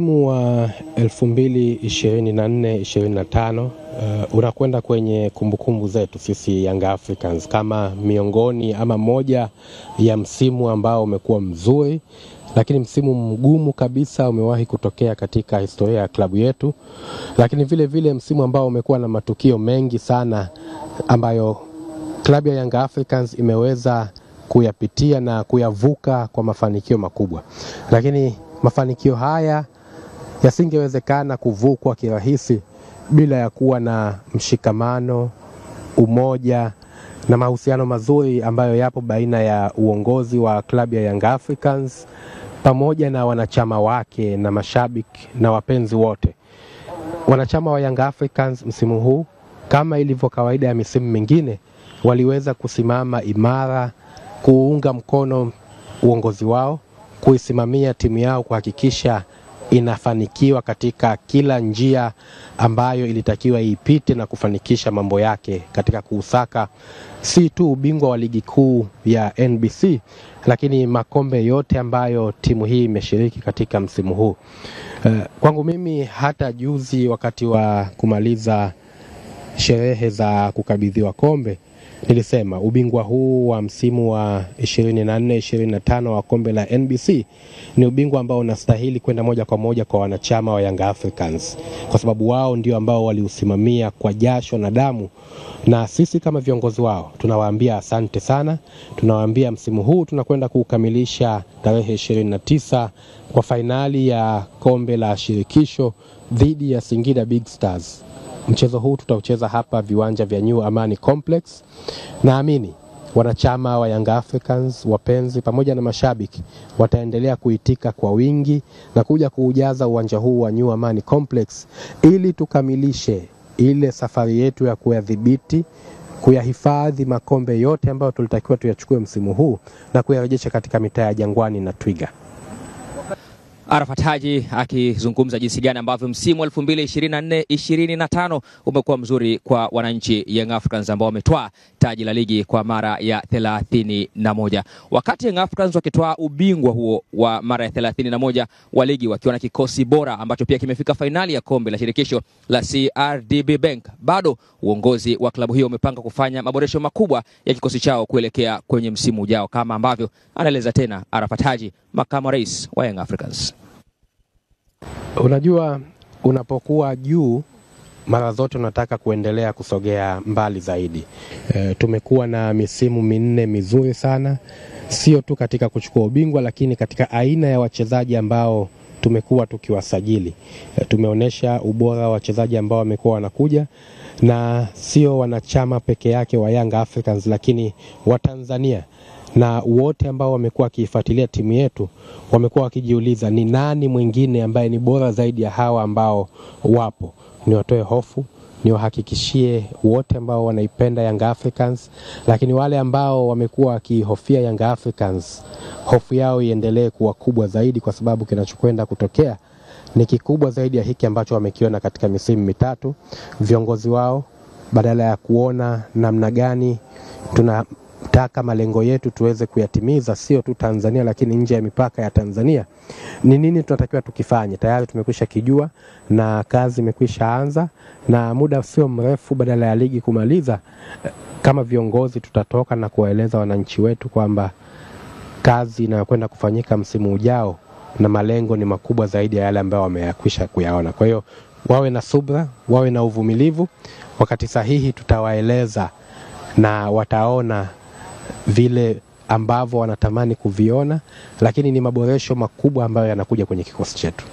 Msimu wa 2024-2025 unakwenda kwenye kumbukumbu zetu sisi Young Africans kama miongoni ama moja ya msimu ambao umekuwa mzuri, lakini msimu mgumu kabisa umewahi kutokea katika historia ya klabu yetu, lakini vile vile msimu ambao umekuwa na matukio mengi sana ambayo klabu ya Young Africans imeweza kuyapitia na kuyavuka kwa mafanikio makubwa. Lakini mafanikio haya yasingewezekana kuvukwa kirahisi bila ya kuwa na mshikamano, umoja na mahusiano mazuri ambayo yapo baina ya uongozi wa klabu ya Young Africans pamoja na wanachama wake na mashabiki na wapenzi wote. Wanachama wa Young Africans msimu huu, kama ilivyo kawaida ya misimu mingine, waliweza kusimama imara, kuunga mkono uongozi wao, kuisimamia timu yao kuhakikisha inafanikiwa katika kila njia ambayo ilitakiwa iipite na kufanikisha mambo yake katika kuusaka si tu ubingwa wa ligi kuu ya NBC, lakini makombe yote ambayo timu hii imeshiriki katika msimu huu. Kwangu mimi, hata juzi wakati wa kumaliza sherehe za kukabidhiwa kombe, nilisema ubingwa huu wa msimu wa 24-25 wa kombe la NBC ni ubingwa ambao unastahili kwenda moja kwa moja kwa wanachama wa Young Africans, kwa sababu wao ndio ambao waliusimamia kwa jasho na damu, na sisi kama viongozi wao tunawaambia asante sana. Tunawaambia msimu huu tunakwenda kuukamilisha tarehe 29 kwa fainali ya kombe la shirikisho dhidi ya Singida Big Stars. Mchezo huu tutaucheza hapa viwanja vya New Amani Complex. Naamini wanachama wa Young Africans, wapenzi pamoja na mashabiki wataendelea kuitika kwa wingi na kuja kuujaza uwanja huu wa New Amani Complex ili tukamilishe ile safari yetu ya kuyadhibiti, kuyahifadhi makombe yote ambayo tulitakiwa tuyachukue msimu huu na kuyarejesha katika mitaa ya Jangwani na Twiga. Arafat Haji akizungumza jinsi gani ambavyo msimu 2024-2025 umekuwa mzuri kwa wananchi Young Africans ambao wametwaa taji la ligi kwa mara ya 31. Wakati Young Africans wakitwaa ubingwa huo wa mara ya 31 wa ligi wakiwa na kikosi bora ambacho pia kimefika fainali ya kombe la shirikisho la CRDB Bank, bado uongozi wa klabu hiyo umepanga kufanya maboresho makubwa ya kikosi chao kuelekea kwenye msimu ujao, kama ambavyo anaeleza tena Arafat Haji, makamu rais wa Young Africans. Unajua, unapokuwa juu mara zote unataka kuendelea kusogea mbali zaidi. Tumekuwa na misimu minne mizuri sana, sio tu katika kuchukua ubingwa, lakini katika aina ya wachezaji ambao tumekuwa tukiwasajili. Tumeonesha ubora wa wachezaji ambao wamekuwa wanakuja, na sio wanachama peke yake wa Young Africans, lakini wa Tanzania na wote ambao wamekuwa wakiifuatilia timu yetu wamekuwa wakijiuliza ni nani mwingine ambaye ni bora zaidi ya hawa ambao wapo. Niwatoe hofu, niwahakikishie wote ambao wanaipenda Young Africans, lakini wale ambao wamekuwa wakihofia Young Africans, hofu yao iendelee kuwa kubwa zaidi, kwa sababu kinachokwenda kutokea ni kikubwa zaidi ya hiki ambacho wamekiona katika misimu mitatu. Viongozi wao badala ya kuona namna gani tunataka malengo yetu tuweze kuyatimiza, sio tu Tanzania lakini nje ya mipaka ya Tanzania, ni nini tunatakiwa tukifanye, tayari tumekwisha kijua na kazi imekwisha anza, na muda sio mrefu badala ya ligi kumaliza, kama viongozi tutatoka na kuwaeleza wananchi wetu kwamba kazi inayokwenda kufanyika msimu ujao na malengo ni makubwa zaidi ya yale ambayo wameyakwisha kuyaona. Kwa hiyo wawe na subra, wawe na uvumilivu, wakati sahihi tutawaeleza na wataona vile ambavyo wanatamani kuviona, lakini ni maboresho makubwa ambayo yanakuja kwenye kikosi chetu.